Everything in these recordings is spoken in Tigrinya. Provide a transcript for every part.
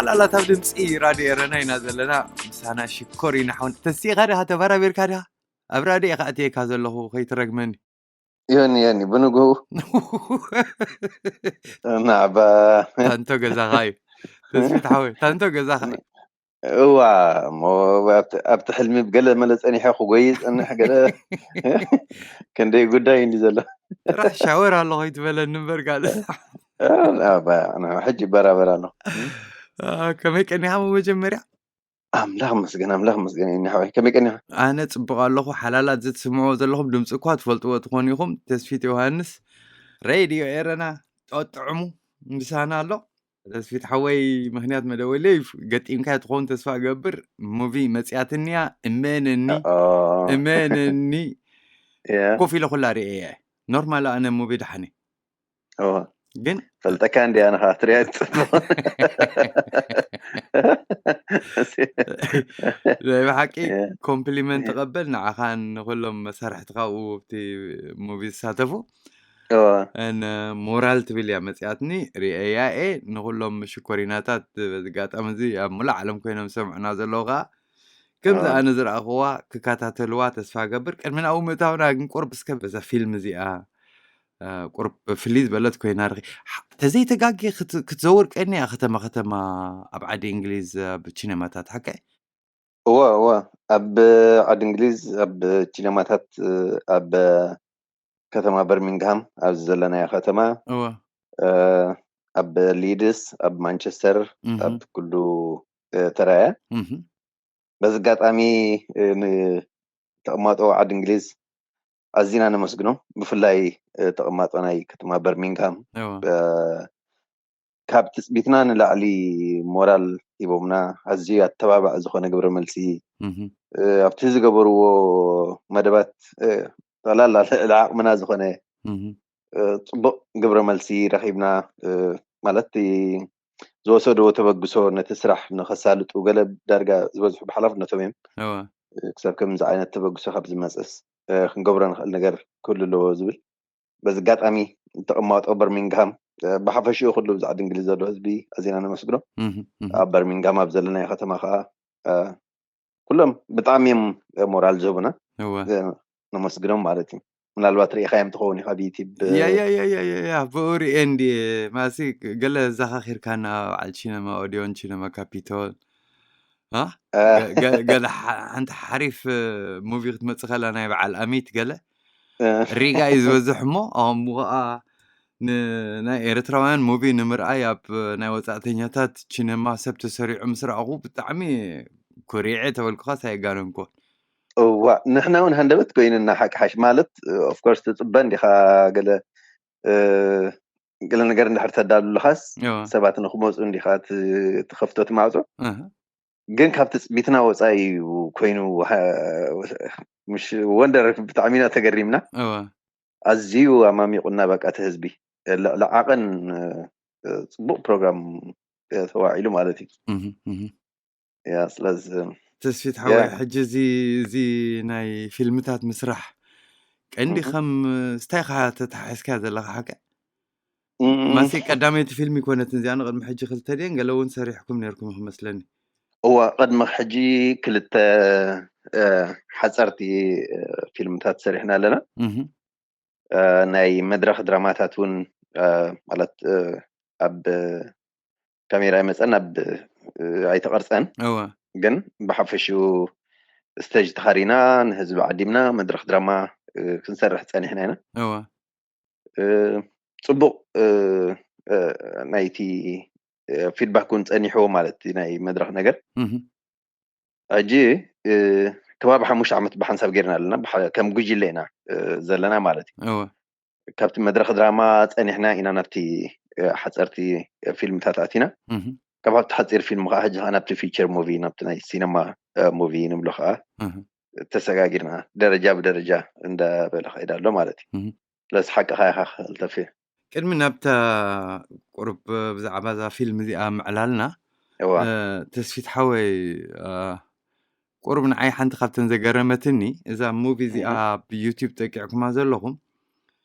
ላላት ኣብ ድምፂ ራድዮ ኤረና ኢና ዘለና። ምሳና ሽኮር ኢና ሓውን። ተሲእኻ ዲኻ? ተበራቢርካ ዲኻ? ኣብ ራድዮ ኢኻ ኣትየካ ዘለኹ፣ ከይትረግመኒ። ይሁን ይሁን ብንግሁ ናዕባ ታንቶ ገዛኻ እዩ። ተስፊት ሓወይ፣ ታንቶ ገዛኻ እዩ። እዋ እሞ ኣብቲ- ኣብቲ ሕልሚ ብገለ መለ ጸኒሐ ክጎይ ጸንሕ ገለ ክንደይ ጉዳይ እንዲ ዘሎ ጥራሕ ሻወር ኣሎ ከይትበለኒ እምበር ካልእ። ሕጂ ይበራበር ኣሎ። ከመይ ቀኒኻ? መጀመርያ ኣምላኽ መስገን ኣምላኽ መስገን እኒ ሓወይ ከመይ ቀኒኻ? ኣነ ጽቡቕ ኣለኹ። ሓላላት ዝትስምዕዎ ዘለኹም ድምፂ እኳ ትፈልጥዎ ትኾኑ ኢኹም። ተስፊት ዮሃንስ፣ ሬድዮ ኤረና፣ ጠጥዕሙ ምሳና ኣሎ። ተስፊት ሓወይ፣ ምክንያት መደወለይ ገጢምካ ትኸውን ተስፋ እገብር። ሙቪ መፅያትንያ፣ እመነኒ። እመነኒ። ኮፍ ኢለ ኩላ ርእየ። ኖርማል ኣነ ሙቪ ደሓነ። ግን ፈልጠካ እንዲ ኣነ ከዓ ትሪያ ጽቡቕ። ናይ ብሓቂ ኮምፕሊመንት ትቐበል፣ ንዓኻን ንኩሎም መሳርሕትኻ ኣብኡ ኣብቲ ሙቪ ዝሳተፉ። ሞራል ትብል እያ መፅያትኒ፣ ርእያ እየ። ንኩሎም ሽኮሪናታት በዚ ኣጋጣሚ እዚ ኣብ ሙሉእ ዓለም ኮይኖም ዝሰምዑና ዘለዉ ከዓ ከምዚ ኣነ ዝረኣኽዋ ክከታተልዋ ተስፋ ገብር። ቅድሚ ናብኡ ምእታውና ግን ቁርብ እስከ በዛ ፊልም እዚኣ ቁርብ ፍልይ ዝበለት ኮይና ርኺ ተዘይተጋጊ ክትዘውር ቀኒ እያ ከተማ ከተማ ኣብ ዓዲ እንግሊዝ ኣብ ቺነማታት ሓቀ? እወ እወ ኣብ ዓዲ እንግሊዝ ኣብ ቺነማታት ኣብ ከተማ በርሚንግሃም ኣብዚ ዘለናዮ ከተማ እወ ኣብ ሊድስ ኣብ ማንቸስተር እህ ኣብ ኩሉ ተራያ እህ በዚ ኣጋጣሚ ንተቐማጦ ዓዲ እንግሊዝ ኣዚና ነመስግኖም። ብፍላይ ተቐማጦ ናይ ከተማ በርሚንግሃም እወ ካብ ትፅቢትና ንላዕሊ ሞራል ሂቦምና ኣዝዩ ኣተባባዕ ዝኾነ ግብረ መልሲ እህ ኣብቲ ዝገበርዎ መደባት ጠቕላላ ልዕሊ ዓቕምና ዝኾነ እህ ጽቡቕ ግብረ መልሲ ረኺብና ማለት ዝወሰድዎ ተበግሶ ነቲ ስራሕ ንኸሳልጡ ገለ ዳርጋ ዝበዝሑ ብሓላፍነቶም እዮም እወ ክሳብ ከምዚ ዓይነት ተበግሶ ካብ ዝመፅስ ክንገብሮ ንኽእል ነገር ክህሉ ኣለዎ ዝብል በዚ ኣጋጣሚ ተቐማጦ በርሚንግሃም ብሓፈሽኡ ኩሉ ብዛዕባ እንግሊዝ ዘሎ ህዝቢ ኣዚና ነመስግኖ እህ እህ ኣብ በርሚንግሃም ኣብ ዘለናዮ ከተማ ከዓ ኩሎም ብጣዕሚ እዮም ሞራል ዝህቡና እወ ነመስግኖም ማለት እዩ። ምናልባት ርኢኻዮም ትኸውን ኢኻ ብዩቲብ ያያያያያ ብኡ ርኤ እንዲ ማሲ ገለ ዘኻኺርካና በዓል ቺነማ ኦዲዮን ቺነማ ካፒቶል አ? እ፣ ገ- ገ- ገለ ሓ- ሓንቲ ሓሪፍ ሙቪ ክትመፅእ ከላ ናይ በዓል ኣሚት ገለ እ፣ ሪጋ እዩ ዝበዝሕ እሞ ኣምኡ ከዓ ንናይ ኤርትራውያን ሙቪ ንምርኣይ ኣብ ናይ ወፃእተኛታት ቺነማ ሰብ ተሰሪዑ ምስ ረኣኹ ብጣዕሚ ኩሪዐ ተበልኩኻስ ኣየጋነንኩ። እዋ ንሕና እውን ሃንደበት ኮይንና ሓቂ ሓሽ ማለት ኦፍኮርስ ትፅበ እንዲኻ ገለ እ፣ ገለ ነገር እንድሕር ተዳልሉኻስ እዋ። ሰባት ንክመፁ እንዲኻ ት- ትኸፍቶ ትማዕፆ እህ። ግን ካብ ትፅቢትና ወፃኢ እዩ ኮይኑ ምሽ ወንደር ብጣዕሚ ኢና ተገሪምና እዋ ኣዝዩ ኣማሚቑና በቃ እቲ ህዝቢ ልዕሊ ዓቐን ጽቡቕ ፕሮግራም ተዋዒሉ ማለት እዩ እህ፣ እህ። ያ ስለዚ ተስፊት ሓወይ ሕጂ እዚ እዚ ናይ ፊልምታት ምስራሕ ቀንዲ ከም ስታይ ካ ተተሓሒዝካ ዘለካ ሓቀ ማሲ ቀዳመይቲ ፊልም ይኮነትን እዚኣ ንቅድሚ ሕጂ ክልተ ድን ገለ እውን ሰሪሕኩም ነርኩም ክመስለኒ እዋ ቅድሚ ሕጂ ክልተ ሓፀርቲ ፊልምታት ሰሪሕና ኣለና ናይ መድረክ ድራማታት እውን ማለት ኣብ ካሜራ ይመፀን ኣብ ኣይተቐርፀን እወ ግን ብሓፈሽኡ ስተጅ ተኻሪና ንህዝቢ ዓዲምና መድረክ ድራማ ክንሰርሕ ፀኒሕና ኢና እወ ፅቡቅ ናይቲ ፊድባክ እውን ፀኒሕዎ ማለት ናይ መድረክ ነገር እህ ሕጂ ከባቢ ሓሙሽተ ዓመት ብሓንሳብ ጌርና ኣለና ከም ጉጅለ ኢና ዘለና ማለት እዩ እወ ካብቲ መድረክ ድራማ ፀኒሕና ኢና ናብቲ ሓፀርቲ ፊልምታት ኣቲና እህ ካብ ኣብቲ ሓፂር ፊልም ከዓ ሕጂ ከዓ ናብቲ ፊቸር ሙቪ ናብቲ ናይ ሲነማ ሙቪ ንብሎ ከዓ እህ ተሰጋጊርና ደረጃ ብደረጃ እንዳበለ ከይዳ ኣሎ ማለት እዩ እህ ስለዚ ሓቅኻ ኢኻ ክልተፊ ቅድሚ ናብታ ቁሩብ ብዛዕባ እዛ ፊልም እዚኣ ምዕላልና እዋ ተስፊት ሓወይ ቁሩብ ንዓይ ሓንቲ ካብተን ዘገረመትኒ እዛ ሙቪ እዚኣ ብዩቲብ ጠቂዕኩማ ዘለኹም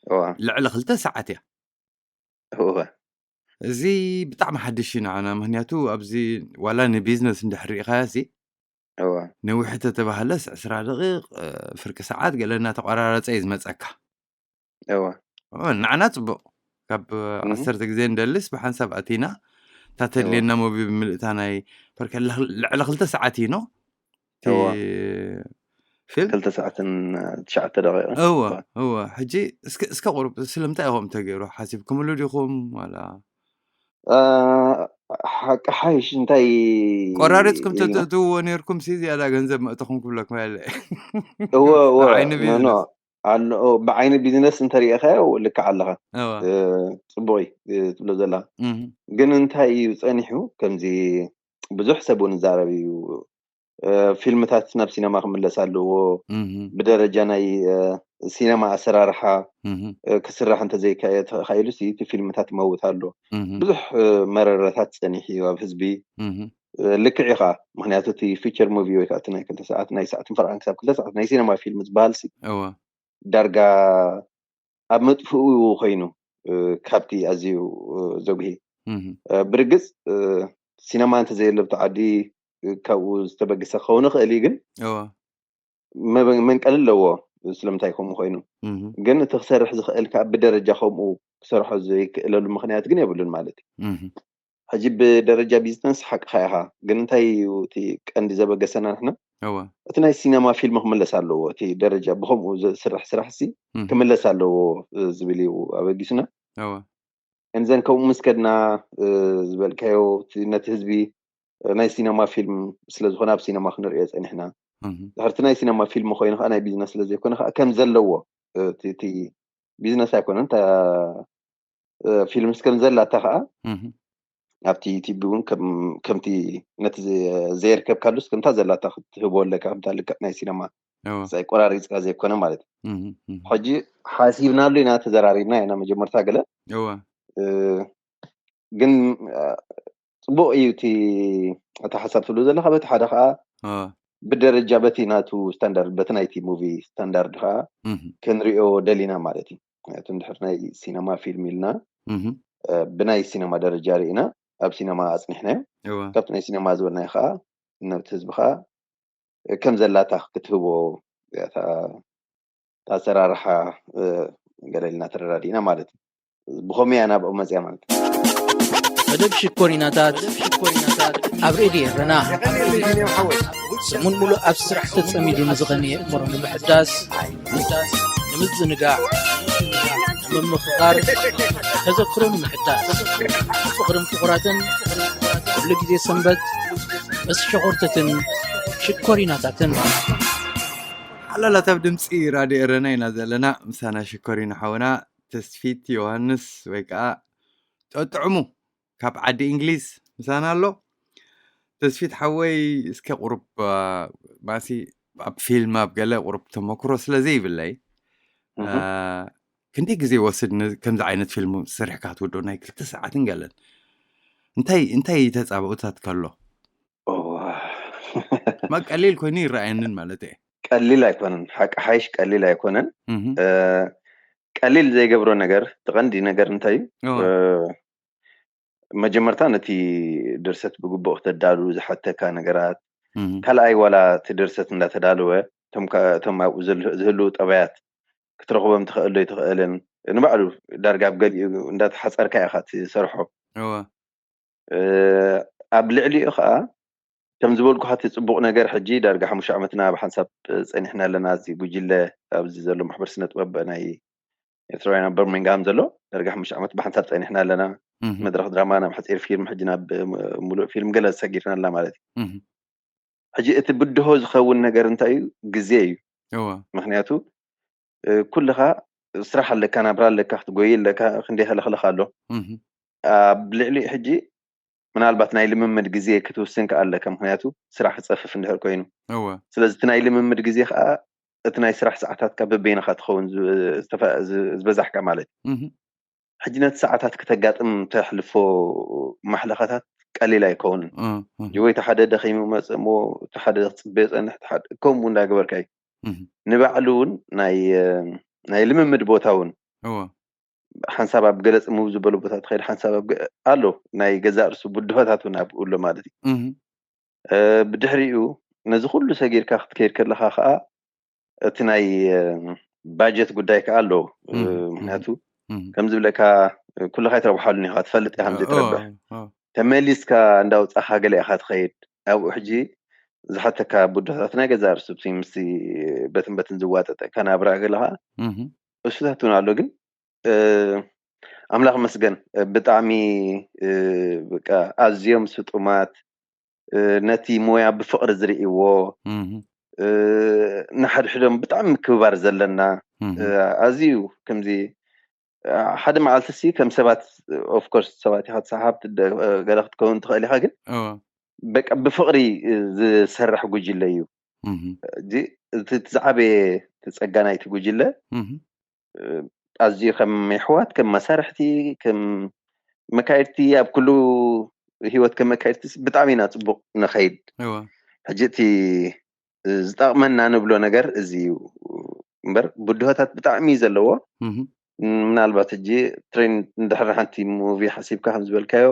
እዋ ልዕሊ ክልተ ሰዓት እያ እዋ እዚ ብጣዕሚ ሓድሽ እዩ ንዓና፣ ምክንያቱ ኣብዚ ዋላ ንቢዝነስ እንድሕር ርኢኻዮ ሲ እወ ነዊሕ ተተባህለስ ዕስራ ደቂቕ፣ እ፣ ፍርቂ ሰዓት ገለ እናተቆራረጸ እዩ ዝመጸካ። እወ ኦ፣ ንዓና ጽቡቕ። ካብ እህ። ዓሰርተ ግዜ እንደልስ ብሓንሳብ ኣቲና፣ እታ ተድልየና ሞቪ ብምልእታ ናይ ፈርከ ልዕሊ ክልተ ሰዓት እዩ ኖ እቲ እወ ፊልም። ክልተ ሰዓትን ትሽዓተ ደቂቕን እወ እወ እወ። ሕጂ እስከ እስከ ቁሩብ ስለምንታይ ኢኹም ተገይሩ ሓሲብኩምሉ ዲኹም ዋላ? አ፣ ሓቂ ሓይሽ እንታይ ቆራሪፅኩም ኢልና ተትእትውዎ ነይርኩም ሲ ዝያዳ ገንዘብ መእተኹም ክብለኩም ያለ እወ እወ ብዓይኒ ኖ ኖ ቢዝነስ። ኣሎ። ብዓይኒ ቢዝነስ እንተሪእኻዮ ልክዕ ኣለኻ። እወ እ፣ ጽቡቕ እዩ፣ እ፣ ትብሎ ዘለኻ። እህ፣ ግን እንታይ እዩ ጸኒሑ? ከምዚ ብዙሕ ሰብ እውን ይዛረብ እዩ። እ፣ ፊልምታት ናብ ሲነማ ክምለስ ኣለዎ። እህ፣ ብደረጃ ናይ፣ እ፣ ሲነማ ኣሰራርሓ፣ እህ፣ እ፣ ክስራሕ እንተዘይካየ ተኻኢሉ ሲ እቲ ፊልምታት ይመውት ኣሎ። እህ፣ ብዙሕ፣ እ፣ መረረታት ጸኒሑ እዩ ኣብ ህዝቢ። እህ። እ፣ ልክዕ ኢኻ። ምክንያቱ እቲ ፊቸር ሙቪ ወይ ከዓ እቲ ናይ ክልተ ሰዓት፣ ናይ ሰዓትን ፈርቓን ክሳብ ክልተ ሰዓት ናይ ሲነማ ፊልም ዝበሃል ሲ እወ ዳርጋ ኣብ መጥፍኡ ኮይኑ፣ እ፣ ካብቲ ኣዝዩ፣ እ፣ ዘጉሂ። እህ፣ እ፣ ብርግጽ፣ እ፣ ሲነማ እንተዘየለ ኣብቲ ዓዲ፣ እ፣ ካብኡ ዝተበገሰ ክኸውን ይኽእል እዩ፣ ግን እወ መበ-፣ መንቀሊ ኣለዎ። ስለምንታይ ከምኡ ኮይኑ? እህ፣ ግን እቲ ክሰርሕ ዝኽእል ከዓ ብደረጃ ከምኡ ክሰርሖ ዘይክእለሉ ምኽንያት ግን የብሉን ማለት እዩ። እህ፣ ሕጂ ብደረጃ ቢዝነስ ሓቅኻ ኢኻ፣ ግን እንታይ እዩ እቲ ቀንዲ ዘበገሰና ንሕና? እወ እቲ ናይ ሲነማ ፊልም ክምለስ ኣለዎ። እቲ ደረጃ ብኸምኡ ዝስራሕ ስራሕ ሲ እህ፣ ክምለስ ኣለዎ፣ እ፣ ዝብል እዩ ኣበጊሱና። እወ እንዘን ከምኡ ምስ ከድና፣ እ፣ ዝበልካዮ እቲ ነቲ ህዝቢ፣ እ፣ ናይ ሲነማ ፊልም ስለ ዝኾነ ኣብ ሲነማ ክንርእዮ ጸኒሕና። እህ፣ ድሕርቲ ናይ ሲነማ ፊልም ኮይኑ ከዓ ናይ ቢዝነስ ስለ ዘይኮነ ከዓ ከም ዘለዎ፣ እ፣ እቲ እቲ ቢዝነስ ኣይኮነን፣ እታ፣ እ፣ ፊልምስ ከም ዘላታ ከዓ እህ፣ ኣብቲ ዩቲዩብ እውን ከም-፣ ከምቲ ነቲ ዘ-፣ ዘየርከብካሉስ ከምታ ዘላታ ክትህቦ ኣለካ፣ ከምታ ልክዕ ናይ ሲነማ እወ ሳይ ቆራሪጽካ ዘይኮነ ማለት እዩ። እህ፣ እህ። ሕጂ ሓሲብናሉ ኢና፣ ተዘራሪብና ኢና መጀመርታ ገለ። እወ እ፣ ግን፣ እ፣ ጽቡቕ እዩ እቲ፣ እቲ ሓሳብ ትብሎ ዘለኻ። በቲ ሓደ ከዓ እወ ብደረጃ በቲ ናቱ ስታንዳርድ፣ በቲ ናይቲ ሙቪ ስታንዳርድ ከዓ እህ፣ ክንሪኦ ደሊና ማለት እዩ። ምክንያቱ እንድሕር ናይ ሲነማ ፊልም ኢልና፣ እህ፣ እ፣ ብናይ ሲነማ ደረጃ ርኢና ኣብ ሲነማ ኣጽኒሕናዮ። እወ ካብቲ ናይ ሲነማ ዝበልናዮ ከዓ ነብቲ ህዝቢ ከዓ ከም ዘላታ ክትህቦ እታ፣ እታ ኣሰራርሓ፣ እ፣ ገለ ኢልና ተረዳዲእና ማለት እዩ። ብኸመይ እያ ናብኡ መፅያ ማለት እዩ። መደብ ሽኮሪናታት ኣብ ሬድዮ ኤረና ሰሙን ሙሉእ ኣብ ስራሕ ተጸሚዱ ንዝቐነየ እምሮ ንምሕዳስ፣ ንምዝንጋዕ፣ ንምምኽኻር፣ ተዘክሮ ንምሕዳስ፣ ፍቕርን ፍቑራትን ኩሉ ግዜ ሰንበት ምስ ሸኾርተትን ሽኮሪናታትን። ሓላላት ኣብ ድምፂ ራድዮ ኤረና ኢና ዘለና። ምሳና ሽኮሪና ሓውና ተስፊት ዮሃንስ ወይ ከዓ ጠጥዕሙ ካብ ዓዲ እንግሊዝ ምሳና ኣሎ። ተስፊት ሓወይ፣ እስከ ቁሩብ፣ አ፣ ማሲ ኣብ ፊልም ኣብ ገለ ቁሩብ ተመክሮ ስለ ዘይብለይ፣ አ፣ እህ። ክንደይ ግዜ ይወስድ ን-፣ ከምዚ ዓይነት ፊልም ስሪሕካ ትውዶ? ናይ ክልተ ሰዓትን ገለን። እንታይ፣ እንታይ ተጻብኦታት ከሎ? ኦ። ማ ቀሊል ኮይኑ ይረኣየንን ማለት እየ። ቀሊል ኣይኮነን፣ ሓቂ ሓይሽ ቀሊል ኣይኮነን። እህ። እ፣ ቀሊል ዘይገብሮ ነገር፣ እቲ ቀንዲ ነገር እንታይ እዩ? እወ። እ፣ መጀመርታ ነቲ ድርሰት ብግቡእ ክተዳሉ ዝሓተካ ነገራት፣ እህ። ካልኣይ ዋላ እቲ ድርሰት እንዳተዳለወ እቶም ከ-፣ እቶም ኣብኡ ዝል-፣ ዝህልዉ ጠባያት ክትረኽቦም ትኽእል ዶ ኣይትኽእልን፣ ንባዕሉ ዳርጋ ኣብ ገሊኡ እንዳተሓጸርካ ኢኻ ትሰርሖ። እወ። እ፣ ኣብ ልዕሊኡ ኸኣ ከም ዝበልኩኻ እቲ ጽቡቕ ነገር ሕጂ ዳርጋ ሓሙሽተ ዓመትና ብሓንሳብ ጸኒሕና ኣለና። እዚ ጉጅለ ኣብዚ ዘሎ ማሕበር ስነ ጥበብ ናይ ኤርትራውያን ኣብ በርሚንግሃም ዘሎ ዳርጋ ሓሙሽተ ዓመት ብሓንሳብ ጸኒሕና ኣለና። እህ። መድረኽ ድራማ ናብ ሓጺር ፊልም፣ ሕጂ ናብ ም-፣ ሙሉእ ፊልም ገለ ሰጊርና ኣለና ማለት እዩ። እህ። ሕጂ እቲ ብድሆ ዝኸውን ነገር እንታይ እዩ? ግዜ እዩ። እወ። ምኽንያቱ፣ እ፣ ኩልኻ ስራሕ ኣለካ፣ ናብራ ኣለካ፣ ክትጎይ ኣለካ፣ ክንደይ ሃለኽለኽ ኣሎ። እህ። ኣብ ልዕሊኡ ሕጂ ምናልባት ናይ ልምምድ ግዜ ክትውስን ከኣ ኣለካ፣ ምኽንያቱ ስራሕ ክጸፍፍ እንድሕር ኮይኑ። እወ። ስለዚ እቲ ናይ ልምምድ ግዜ ከኣ እቲ ናይ ስራሕ ሰዓታትካ በበይንኻ ትኸውን ዝ-፣ ዝተፈ-፣ ዝ-፣ ዝበዛሕካ ማለት እዩ። እህ። ሕጂ ነቲ ሰዓታት ከተጋጥም ተሕልፎ ማሕለኻታት ቀሊል ኣይከውንን። እ፣ እ። ሕጂ ወይ እቲ ሓደ ደኺሙ ይመጽእ እሞ እቲ ሓደ ክጽበ ይጸንሕ፣ እቲ ሓደ ከምኡ እንዳገበርካ እዩ። እህ። ንባዕሉ እውን ናይ፣ ናይ ልምምድ ቦታ እውን እወ። ሓንሳብ ኣብ ገለጽ ምው ዝበሉ ቦታ ትኸይድ ሓንሳብ ኣብ ገ- ኣሎ ናይ ገዛእ ርሱ ብድሆታት እውን ኣብኡ ኣሎ ማለት እዩ። እህ፣ እ፣ ብድሕሪኡ ነዚ ኩሉ ሰጊርካ ክትከይድ ከለኻ ከዓ እቲ ናይ እ፣ ባጀት ጉዳይ ከዓ ኣሎ። እ፣ እህ፣ እህ፣ ምክንያቱ እህ። ከም ዝብለካ ኩልኻ ኣይትረብሓሉን ኢኻ፣ ትፈልጥ ኢኻ ከምዘይ ኦ፣ ትረብሕ። ኦ፣ ተመሊስካ እንዳውፃኻ ገለ ኢኻ ትኸይድ። ኣብኡ ሕጂ ዝሓተካ ብድሆታት ናይ ገዛ ርሱቲ ምስቲ በትን በትን ዝዋጠጠካ ናብራ ገለኻ እህ፣ እሱታት እውን ኣሎ። ግን እ፣ ኣምላኽ መስገን እ፣ ብጣዕሚ እ፣ በቃ ኣዝዮም ስጡማት እ፣ ነቲ ሞያ ብፍቕሪ ዝርእይዎ እህ፣ እ፣ ንሓድሕዶም ብጣዕሚ ምክብባር ዘለና እህ፣ እ፣ ኣዝዩ ከምዚ እ፣ ሓደ መዓልቲ ሲ ከም ሰባት ኦፍኮርስ ሰባት ኢኻ ትሰሓብ ትደ- እ፣ ገለ ክትከውን ትኽእል ኢኻ፣ ግን እወ፣ በቃ ብፍቕሪ እ፣ ዝሰርሕ ጉጅለ እዩ። እህ፣ እዚ እቲ እቲ ዝዓበየ እቲ ጸጋ ናይቲ ጉጅለ እህ፣ እ፣ ኣዝዩ ከም የሕዋት ከም መሳርሕቲ ከም መካየድቲ ኣብ ኩሉ ህይወት ከም መካየድቲ ብጣዕሚ ኢና ጽቡቕ ንኸይድ። እወ፣ ሕጂ እቲ ዝጠቕመና ንብሎ ነገር እዚ እዩ እምበር ብድሆታት ብጣዕሚ እዩ ዘለዎ። እህ፣ ምናልባት ሕጂ ትሬንድ እንድሕር ሓንቲ ሙቪ ሓሲብካ ከም ዝበልካዮ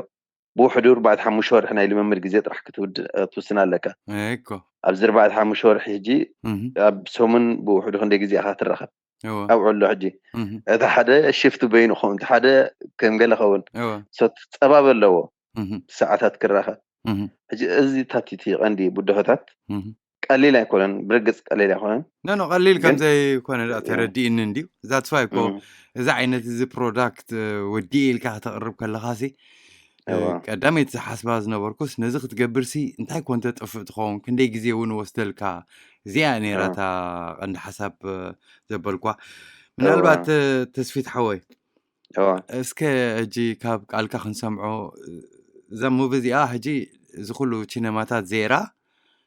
ብውሕዱ ኣርባዕተ ሓሙሽተ ወርሒ ናይ ልምምድ ግዜ ጥራሕ ክትውድ ክትውስን ኣለካ። እኮ፣ ኣብዚ ኣርባዕተ ሓሙሽተ ወርሒ ሕጂ እህ፣ ኣብ ሰሙን ብውሕዱ ክንደይ ግዜ ኢኻ ትራኸብ? እወ፣ ኣብዑ ኣሎ ሕጂ እህ፣ እቲ ሓደ ሽፍት በይኑ ክኸውን፣ እቲ ሓደ ከም ገለ ኸውን እወ፣ ሶት ጸባብ ኣለዎ እህ፣ ሰዓታት ክራኸብ። እህ፣ ሕጂ እዚ ታቲቲ ቀንዲ ብድሆታት እህ፣ ቀሊል ኣይኮነን፣ ብርግጽ ቀሊል ኣይኮነን። ኖ ኖ፣ ቀሊል ከም ግን ዘይኮነ ደኣ እ፣ ተረዲእኒ እንድዩ። ዛትስ ዋይ እኮ እም፣ እዚ ዓይነት እዚ ፕሮዳክት እ፣ ወዲእ ኢልካ ከተቕርብ ከለኻሲ እ፣ እዋ ቀዳመይቲ ዝሓስባ ዝነበርኩስ ነዚ ክትገብርሲ እንታይ ኮን ተጥፍእ ትኸውን፣ ክንደይ ግዜ እውን ወስደልካ። እዚኣ ነይራ እዋ እታ ቀንዲ ሓሳብ እ፣ ዘበልኳ። እዋ ምናልባት እ፣ ተስፊት ሓወይ እዋ እስከ ሕጂ ካብ ቃልካ ክንሰምዖ እ፣ እዛ ሙቪ እዚኣ ሕጂ እዚ ኩሉ ቺነማታት ዜራ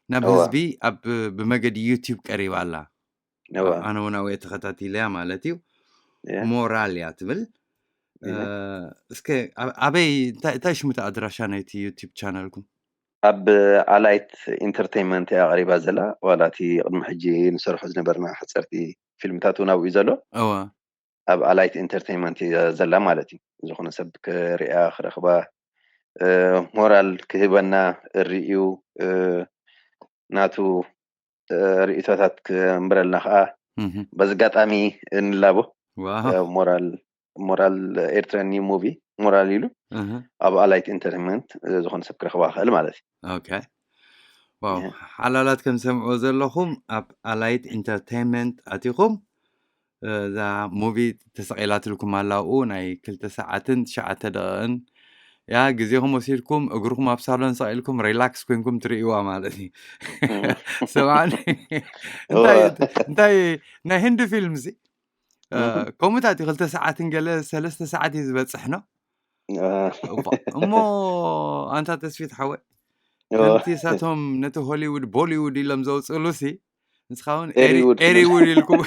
ናብ እዋ ህዝቢ ኣብ ብመገዲ ዩቲዩብ ቀሪባ ኣላ። እዋ ኣነ እውን ኣብየ ተኸታቲለያ ማለት እዩ። ያ ሞራል እያ ትብል። እ፣ እህ እስከ ኣብ- ኣበይ እንታይ እንታይ ሽሙ እቲ ኣድራሻ ናይቲ ዩቲዩብ ቻናልኩም? ኣብ ኣላይት ኢንተርቴይንመንት እያ ቀሪባ ዘላ። ዋላ እቲ ቅድሚ ሕጂ ንሰርሖ ዝነበርና ሓፀርቲ ፊልምታት እውን ኣብኡ እዩ ዘሎ። እወ ኣብ ኣላይት ኢንተርቴይንመንት እያ ዘላ ማለት እዩ። ዝኾነ ሰብ ክሪኣ ክረኽባ እ፣ ሞራል ክህበና ርእዩ እ፣ ናቱ እ፣ ርእቶታት ክእምብረልና ከዓ እህ፣ በዚ ኣጋጣሚ እንላቦ ዋው እ፣ ሞራል ሞራል ኤርትራን ኒው ሙቪ ሞራል ኢሉ እህ፣ ኣብ ኣላይት ኢንተርቴይንመንት እ፣ ዝኾነ ሰብ ክረኽባ ክእል ማለት እዩ። ኦኬ ዋው እህ፣ ሓላላት ከም ሰምዖ ዘለኹም ኣብ ኣላይት ኢንተርቴይንመንት ኣቲኹም እ፣ እዛ ሙቪ ተሰቂላትልኩም ኣላ ኣብኡ ናይ ክልተ ሰዓትን ትሽዓተ ደቂቕን ያ ግዜኹም ወሲድኩም እግርኩም ኣብ ሳሎን ሰቂልኩም ሪላክስ ኮንኩም ትርእይዋ ማለት እዩ። እም፣ ሰማዕኒ እዋ እንታይ እንታይ ናይ ህንዲ ፊልም እዚ እ፣ እህ፣ ከምኡታት እዩ ክልተ ሰዓትን ገለ ሰለስተ ሰዓት እዩ ዝበፅሕ ነው እ፣ እባ እሞ ኣንታ ተስፊት ሓወይ እዋ ከምቲ እሳቶም ነቲ ሆሊውድ ቦሊውድ ኢሎም ዘውፅእሉ ሲ ንስኻ እውን ኤሪ ኤሪውድ ክንብል ኤሪውድ ኢልኩም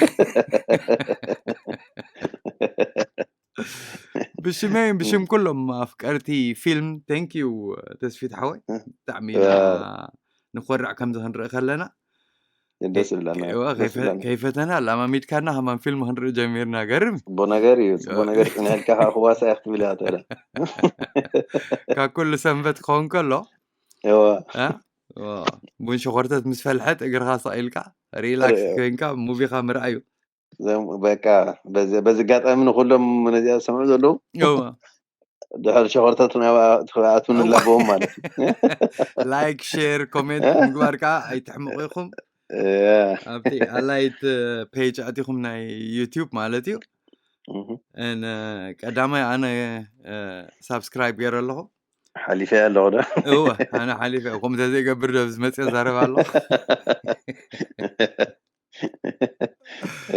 ብሽመይ ብሽም ኩሎም ኣፍቀርቲ ፊልም ቴንክ ዩ ተስፊት ሓወይ ብጣዕሚ ኢና እ፣ ንኮርዕ ከምዚ ክንርኢ ከለና ደስ ይብለና እዩ ደስ ይብለና ከይፈተና ላማሚድካና ከማን ፊልም ክንርኢ ጀሚርና ገርም እዩ ፅቡቅ ነገር እዩ ፅቡቅ ነገር ፅንሕልካ ከዓ ክዋሳ እያ ክትብል እያ ተረ ካብ ኩሉ ሰንበት ክኸውን ከሎ እዋ እ? ዋ፣ ቡን ሸኾርተት ምስ ፈልሐት እግርኻ ሰቒልካ ሪላክስ ር- ኮይንካ ሙቪኻ ምርኣዩ ዘም- በቃ በዚ በዚ ኣጋጣሚ ንኩሎም ነዚኣ ዝሰምዑ ዘለዉ እዋ ድሕሪ ሸኾርተት ናብኣ ትኽኣቱ እዋ ንላበዎም ማለት እዩ ላይክ ሼር ኮሜንት ምግባር ከዓ ኣይትሕምቑ ኢኹም እያ ኣብቲ ኣላይት ፔጅ ኣቲኹም ናይ ዩቲዩብ ማለት እዩ እህ። ን ቀዳማይ ኣነ ሳብስክራይብ ገይረ ኣለኹ ሓሊፈ ኣለኹ ዶ እወ ኣነ ሓሊፈ ከምኡ ተዘይገብር ዶ ኣብዚ መፅኦ ዛረብ ኣለኹ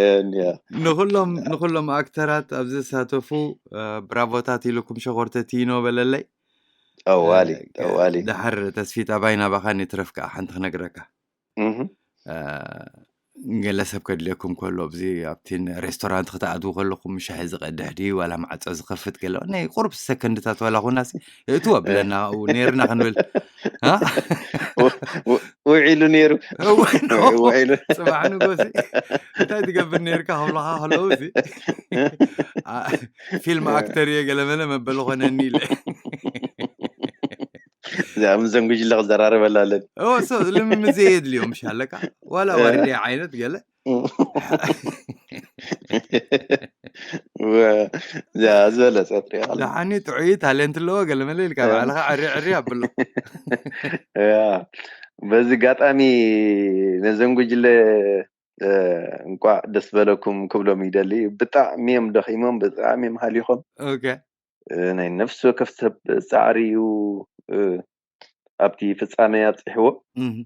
እንያ ንኩሎም ንኩሎም ኣክተራት ኣብዚ ዝሳተፉ እ፣ ብራቮታት ኢልኩም ሸኮርተ ቲኖ በለለይ እ፣ ጠዋሊ ከ- ጠዋሊ ደሓር ተስፊት ኣባይ ናባኻ ንትረፍ ከዓ ሓንቲ ክነግረካ እህ። እ፣ ገለ ሰብ ከድልየኩም ከሎ ኣብዚ ኣብቲ ሬስቶራንት ክትኣትዉ ከለኹም ሻሂ ዝቐድሕ ድዩ ዋላ ማዕጾ ዝኸፍት ገለ ናይ ቁርብ ሰከንድታት ዋላ ኾናሲ እትወ ብለና ኣብኡ ነይርና ክንብል። እ? ውዒሉ ነይሩ። እወ፣ ኖ። ውዒሉ። ጽባሕ ንጎሲ እንታይ ትገብር ነይርካ ክብሉኻ ከለዉ ሲ ፊልም ኣክተር እየ ገለመለ መበሊ ኾነኒ ኢለ። እዚኣ ምስ ዘንጉጅለ ክዘራረበላ ኣለኒ። ኦ፣ ሶ ልምምዜ የድልዮም ሻለቃ ዋላ ዋርድያ ዓይነት ገለ እዚኣ ዝበለጸት ሪኣ ኣለኒ። ደሓኒ ጥዑይ ታሌንት ኣለዎ ገለ መለ ኢልካ ባዕልኻ ዕሪ ዕሪ ኣብሎ። ያ፣ በዚ ኣጋጣሚ ነዘን ጉጅለ፣ እ፣ እንቋዕ ደስ በለኩም ክብሎም ይደሊ። ብጣዕሚ እዮም ደኺሞም፣ ብጣዕሚ እዮም ሃሊኾም። ኦኬ። እ፣ ናይ ነፍሲ ወከፍ ሰብ ጻዕሪ እዩ፣ እ፣ ኣብቲ ፍጻሜ ኣብጺሕዎ። እህ፣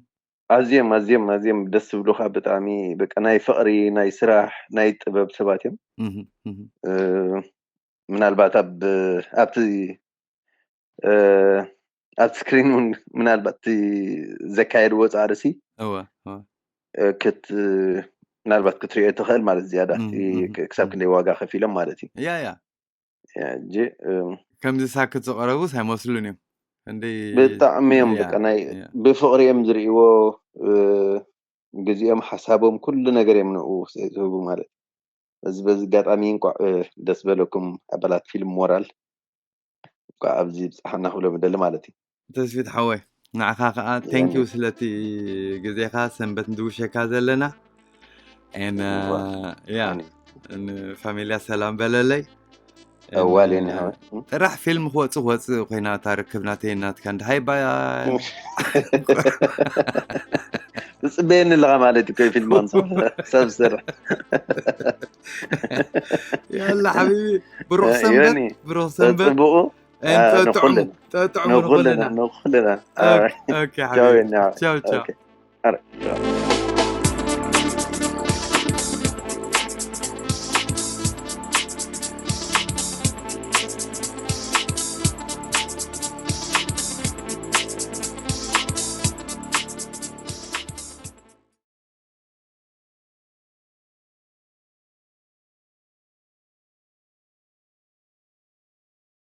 ኣዝዮም፣ ኣዝዮም፣ ኣዝዮም ደስ ዝብሉኻ፣ ብጣዕሚ በቃ ናይ ፍቕሪ፣ ናይ ስራሕ፣ ናይ ጥበብ ሰባት እዮም። እህ፣ እህ። እ፣ ምናልባት ኣብ፣ ኣብቲ፣ እ፣ ኣብ ስክሪን እውን ምናልባት እቲ ዘካየድዎ ጻዕሪ ሲ፣ እወ፣ እወ። እ፣ ክት-፣ ምናልባት ክትሪኦ ትኽእል ማለት ዝያዳ እም፣ እቲ እም፣ ክ-፣ ክሳብ እም። ክንደይ ዋጋ ከፊሎም ማለት እዩ። ያ፣ ያ። ያ፣ እንጂ፣ እ፣ ከምዚ ሳክት ዝቐረቡስ ኣይመስሉን እዮም። እንዲ-፣ ብጣዕሚ እዮም ያ፣ በቃ ናይ ያ። ብፍቕሪ እዮም ዝርእይዎ፣ እ፣ ግዜኦም፣ ሓሳቦም፣ ኩሉ ነገር እዮም ንኡ ዝህቡ ማለት እዩ። በዚ፣ በዚ ኣጋጣሚ እንቋዕ፣ እ፣ ደስ በለኩም ኣባላት ፊልም ሞራል። እንቋዕ ኣብዚ ብጽሓና ክብሎም እደሊ ማለት እዩ። ተስፊት ሓወይ፣ ንዓኻ ከኣ ቴንክ ዩ የኔ። ስለቲ ግዜኻ፣ ሰንበት ንድውሸካ ዘለና። ኤን፣ እዋ፣ ያ፣ የኔ። ንፋሚልያ ሰላም በለለይ። ኤን፣ እዋል የኔ ሓወይ። ጥራሕ ፊልም ክወጽእ ክወጽእ ኮይና እታ ርክብ ናተይ ናትካ እንድሓይ ባ-፣ ትጽበየኒ ኣለኻ ማለት እዩ፣ ኮይ ፊልም ኣምጽእ፣ ሰብ ስራሕ። ያላ ሓቢቢ፣ ብሩኽ እ፣ ሰንበት፣ ዮኒ፣ ብሩኽ ሰንበት። ጽቡቑ፣ ኤን እ፣ ጠጥዑሙ፣ ንኹልና፣ ጠጥዑሙ ንኹልና፣ ንኹልና። ንኹልና። ኦኬ፣ ኦኬ ቻው፣ ሓቢቢ። ዮኒ፣ ሓወይ። ቻው፣ ቻው። ኦኬ። ኣረ፣ ቻው።